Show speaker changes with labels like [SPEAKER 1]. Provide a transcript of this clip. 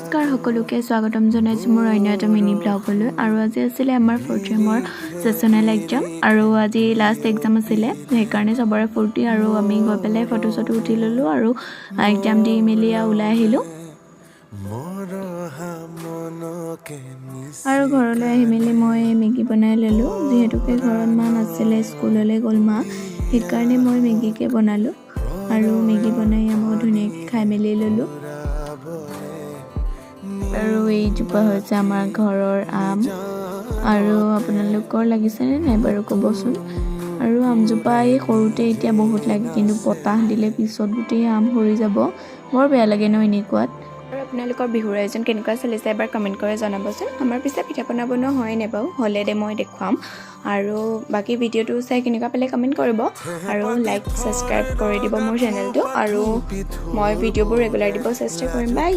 [SPEAKER 1] নমস্কাৰ সকলোকে, স্বাগতম জনাইছোঁ মোৰ অন্য এটা মিনি ব্লগলৈ। আৰু আজি আছিলে আমাৰ ফ'ৰ্থ চেমৰ ছেশ্যনেল এক্সাম আৰু আজি লাষ্ট এক্সাম আছিলে, সেইকাৰণে চবৰে ফূৰ্তি। আৰু আমি গৈ পেলাই ফটো চটো উঠি ল'লোঁ আৰু এক্সাম দি মেলি আৰু ওলাই আহিলোঁ।
[SPEAKER 2] মৰহা মনকে।
[SPEAKER 1] আৰু ঘৰলৈ আহি মেলি মই মেগী বনাই ল'লোঁ। যিহেতুকে ঘৰত মা নাছিলে, স্কুললৈ গ'ল মা, সেইকাৰণে মই মেগীকে বনালোঁ। আৰু মেগী বনাই মই ধুনীয়াকৈ খাই মেলি ল'লোঁ। আৰু এইজোপা হৈছে আমাৰ ঘৰৰ আম। আৰু আপোনালোকৰ লাগিছেনে নাই বাৰু ক'বচোন। আৰু আমজোপা এই সৰুতে এতিয়া বহুত লাগে, কিন্তু বতাহ দিলে পিছত গোটেই আম সৰি যাব। বৰ বেয়া লাগে ন এনেকুৱাত? আৰু আপোনালোকৰ বিহুৰ আয়োজন কেনেকুৱা চলিছে, এবাৰ কমেণ্ট কৰি জনাবচোন। আমাৰ পিছে পিঠা পনা বনোৱা হয় নাই বাৰু? হ'লে দে মই দেখুৱাম। আৰু বাকী ভিডিঅ'টো চাই কেনেকুৱা পালে কমেণ্ট কৰিব আৰু লাইক, ছাবস্ক্ৰাইব কৰি দিব মোৰ চেনেলটো। আৰু মই ভিডিঅ'বোৰ ৰেগুলাৰ দিব চেষ্টা কৰিম। বাই।